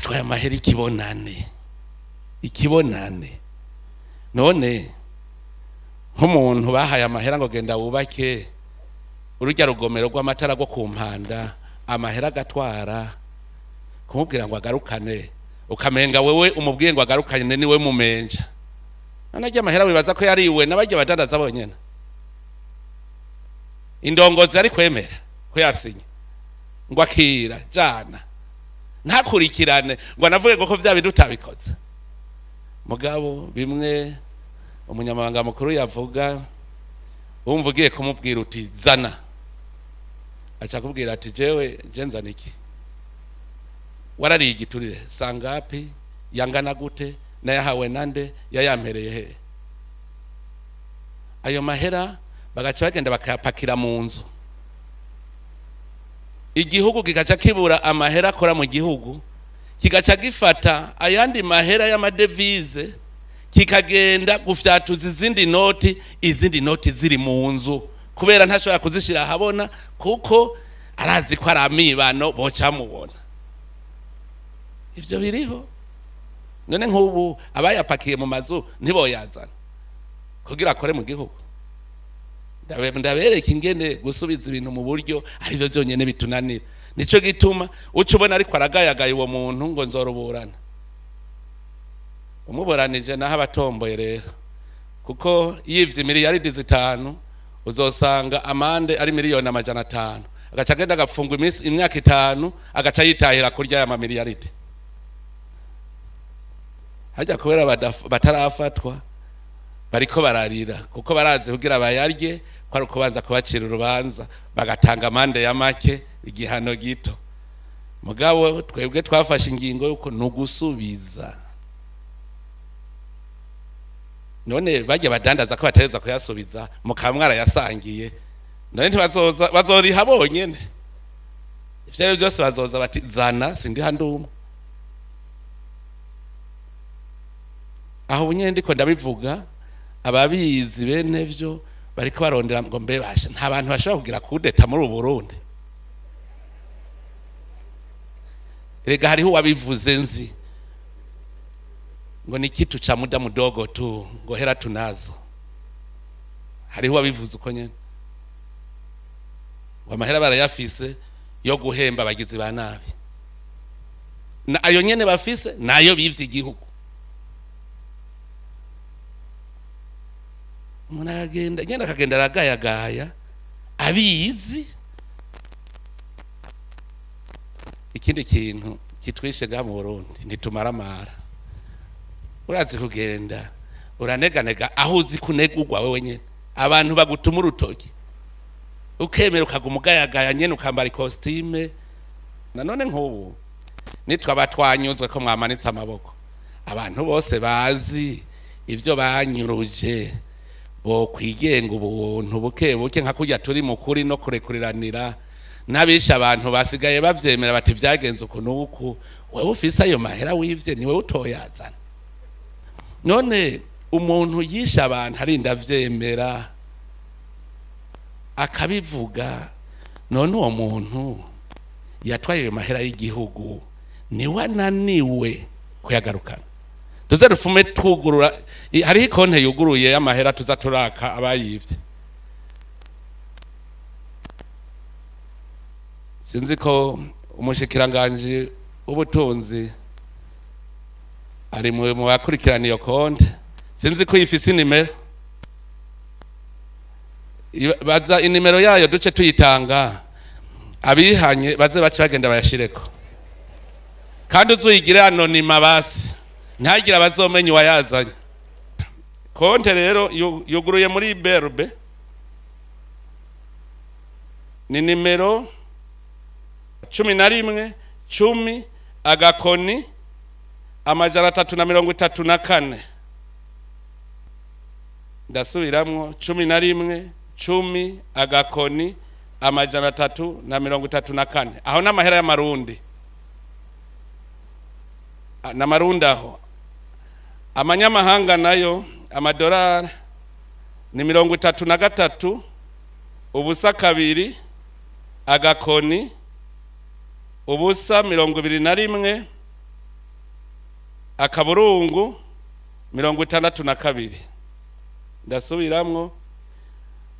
Batwaye amahera ikibonane, ikibonane. None nk'umuntu bahaye amahera ngo genda wubake urujya rugomero rw'amatara rwo ku Mpanda, amahera agatwara, kumubwira ngo agarukane, ukamenga wewe umubwiye ngo agarukane niwe mumenja. None ajya amahera wibaza ko yariwe n'abajya badandaza bonyene? Indongozi ari kwemera ko yasinya ngo akira jana, ntakurikirane ngo anavuge ngo ko vya bintu utabikoze. Mugabo bimwe umunyamabanga mukuru yavuga, wumva ugiye kumubwira uti zana, aca akubwira ati jewe je nzana iki? Warariye igiturire sangapi? Yangana gute? Nayahawe nande? Yayampereye he? Ayo mahera bagaca bagenda bakayapakira mu nzu, igihugu kigaca kibura amahera akora mu gihugu, kigaca gifata ayandi mahera y'amadevize, kikagenda gufyatuza izindi noti, izindi noti ziri mu nzu, kubera ntashobora kuzishyira ahabona, kuko arazi ko ari amibano bocamubona. Ivyo biriho. None nk'ubu abayapakiye mu mazu ntiboyazana kugira akore mu gihugu? Ndabereka ingene gusubiza ibintu mu buryo arivyo byonyene bitunanira. Nico gituma uca ubona ariko aragayagaya uwo muntu ngo nzoruburana. Umuburanije naho abatomboye rero, kuko yivye miliyaridi 5 uzosanga amande ari miliyoni 500, agaca agenda agafungwa iminsi imyaka 5, agaca yitahira kurya aya mamiliyaridi hajya. Kubera batarafatwa bariko bararira, kuko barazi kugira bayarye ko ari ukubanza kubacira urubanza, bagatanga amande ya make, igihano gito. Mugabo twebwe twafashe ingingo yuko ni ugusubiza. None bajya badandaza ko bategereza kuyasubiza, mukaba mwarayasangiye, none ntibazoza bazoriha bonyene? Ivyo arivyo byose bazoza bati zana, sindiha ndumwe. Aho ubu nyene ndiko ndabivuga, ababizi bene vyo bariko barondera ngo mbe basha nta bantu bashobora kugira kudeta muri ubu Burundi. Erega hariho uwabivuze nzi ngo ni kitu cha muda mudogo tu, ngo hera tunazo. Hariho uwabivuze uko nyene, ngo amahera barayafise yo guhemba abagizi ba nabi, na ayo nyene bafise nayo bivye igihugu. Umuntu akagenda nyene akagenda aragayagaya abizi. Ikindi kintu kitwishe ga mu Burundi, ntitumaramara. Urazi kugenda uraneganega aho uzi kunegurwa wewe nyene, abantu bagutuma urutoki, ukemera ukaguma ugayagaya nyene, ukambara ikositime. Nanone nk'ubu nitwaba twanyuzwe ko mwamanitse amaboko, abantu bose bazi ibyo banyuruje bokwigenga ubuntu buke buke, nka kurya turi mu kuri no kurekuriranira. N'abishe abantu basigaye bavyemera bati vyagenze uku n'uku. Wewe ufise ayo mahera wivye, niwe utoyazana? None umuntu yishe abantu arinda avyemera akabivuga, none uwo muntu yatwaye ayo mahera y'igihugu niwe ananiwe kuyagarukana? Tuze dufume twugurura, hariho ikonte yuguruye y'amahera tuza turaka abayivye. Sinzi ko umushikiranganji w'ubutunzi ari mu bakurikirana iyo konte, sinzi ko ifise inimero. Baza inimero yayo duce tuyitanga, abihanye baze bace bagenda bayashireko, kandi uzuyigire anonima basi, ntagire abazomenya uwayazanye. Konte rero yuguruye muri berbe, ni nimero 11 10 agakoni 334. Ndasubiramwo: 11 10 agakoni 334. Aho n'amahera y'amarundi, n'amarundi aho. Amanyamahanga nayo, amadolari, ni 33 0 2 agakoni 0 21. akaburungu 62. Ndasubiramwo: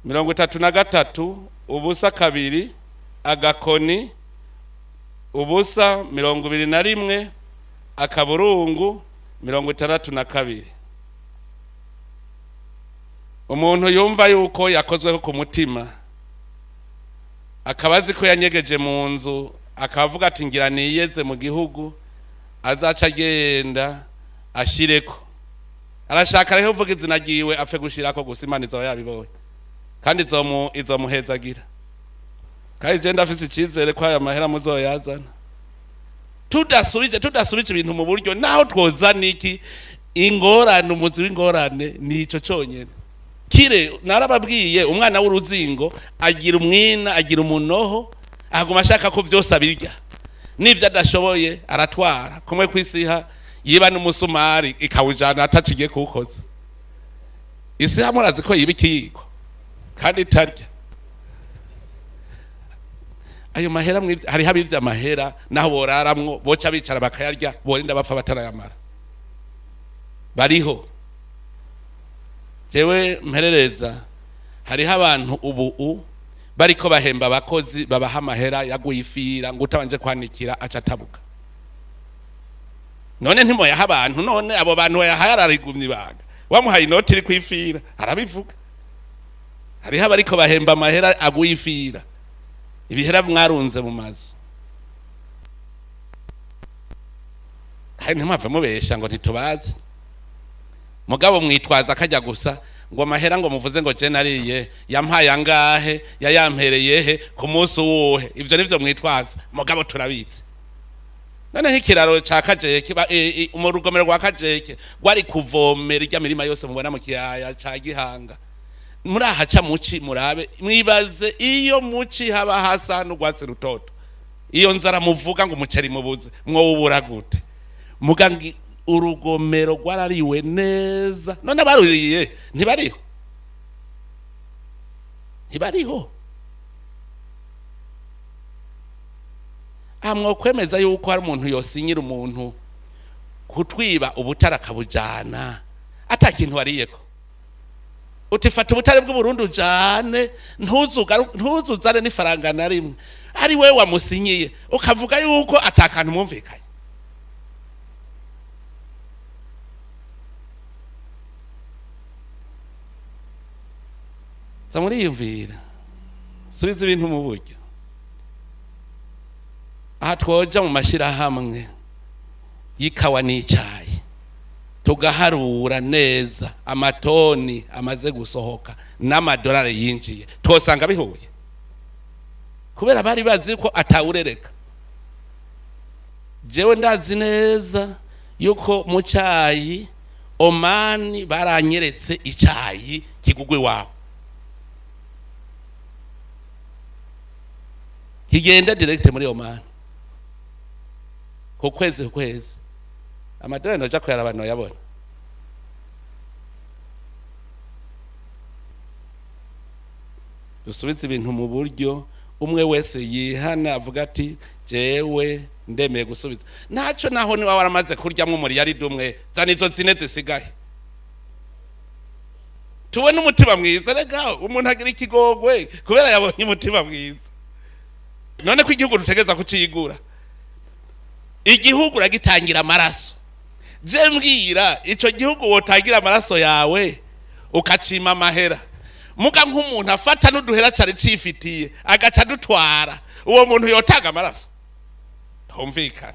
33 0 2 agakoni 0 21 akaburungu 62. Umuntu yumva yuko yakozweho ku mutima, akaba azi ko yanyegeje mu nzu, akavuga ati ngira niyeze mu gihugu, azaca agenda ashireko. Arashaka rero uvuga izina ryiwe apfe gushirako gusa, Imana izoba yabibonye kandi izomuhezagira. Kandi je ndafise icizere ko aya mahera muzoyazana. Tudasubije ibintu mu buryo, naho twozana iki, ingorane, umuzi w'ingorane ni ico conyene. Kire narababwiye, umwana w'uruzingo agira umwina, agira umunoho, aguma ashaka ko vyose abirya, n'ivyo adashoboye aratwara. Kumwe kwisiha yiba n'umusumari ikawujana ataciye kuwukoza. Isiha murazi ko yiba ikiyiko kandi itarya. Ayo mahera hariho abivye amahera, naho boraramwo boca bicara bakayarya, borinda bapfa batarayamara, bariho. Jewe mperereza, hariho abantu ubu bariko bahemba abakozi, babaha amahera yaguye ifira, ngo utabanje kwanikira aca atabuka. None ntimoyaha abantu? None abo bantu bayahaye ararigumya ibanga? Wamuhaye inoti iri kwifira arabivuga. Hariho abariko bahemba amahera aguye ifira, ibihera mwarunze mu mazu. Kandi ntimwave mubesha ngo ntitubazi. Mugabo mwitwaza akajya gusa ngo amahera, ngo muvuze ngo je nariye, yampaye angahe, yayampereye he, ku munsi uwuhe. Ivyo nivyo mwitwaza, mugabo turabitse. Noneho ikiraro ca Kajeke, mu rugomero rwa Kajeke rwari kuvomera irya mirima yose mubona mu kiyaya ca Gihanga. Muri ahaca muci murabe, mwibaze iyo muci haba hasa n'urwatsi rutoto, iyo nzara muvuga ngo umuceri mubuze mwowubura gute? Muga urugomero rwarariwe neza. None abaruriye ntibariho? Ntibariho? Aha mwokwemeza yuko hari umuntu yosinyira umuntu kutwiba ubutare akabujana ata kintu wariyeko? Uti fata ubutare bw'Uburundi ujane, ntuzuzane n'ifaranga na rimwe, ari we wamusinyiye, ukavuga yuko ata kantu mwumvikanye. Za muriyumvira, subiza ibintu mu buryo. Aha twoja mu mashyirahamwe y'ikawa n'icayi, tugaharura neza amatoni amaze gusohoka n'amadolari yinjiye, twosanga bihuye, kubera bari bazi ko atawurereka. Jewe ndazi neza yuko mu cyayi Omani baranyeretse icayi kigugwa iwabo, kigenda direct muri Omani ku kwezi ku kwezi. Amadolari noja kuyaraba noyabona. Dusubize ibintu mu buryo, umwe wese yihana avuga ati jewe ndemeye gusubiza. Ntacyo, naho niba waramaze kuryamwo umuriyaridi umwe, zana izo zine zisigaye, tubone umutima mwiza. Rega umuntu agira ikigogwe kubera yabonye umutima mwiza. None ko igihugu dutegereza kucigura, igihugu uragitangira amaraso. Je mbwira, ico gihugu wotangira amaraso yawe ukacima amahera, muga nk'umuntu afata n'uduhera cari cifitiye agaca dutwara, uwo muntu yotanga amaraso? Tumvikana.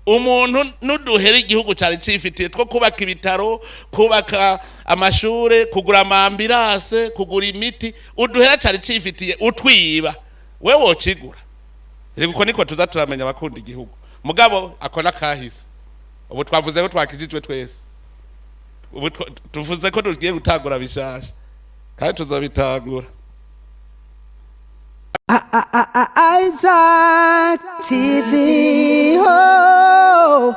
Umuntu n'uduhera igihugu cari cifitiye two kubaka ibitaro, kubaka amashure, kugura ama ambulance, kugura imiti, uduhera cari cifitiye utwiba, we wocigura? Reka uko niko tuza turamenya abakunda igihugu. Mugabo ako nakahise. Ubu twavuze ko twakijijwe twese, ubu tuvuze ko tugiye gutangura bishasha kandi tuzobitangura. Isaac TV. Oh.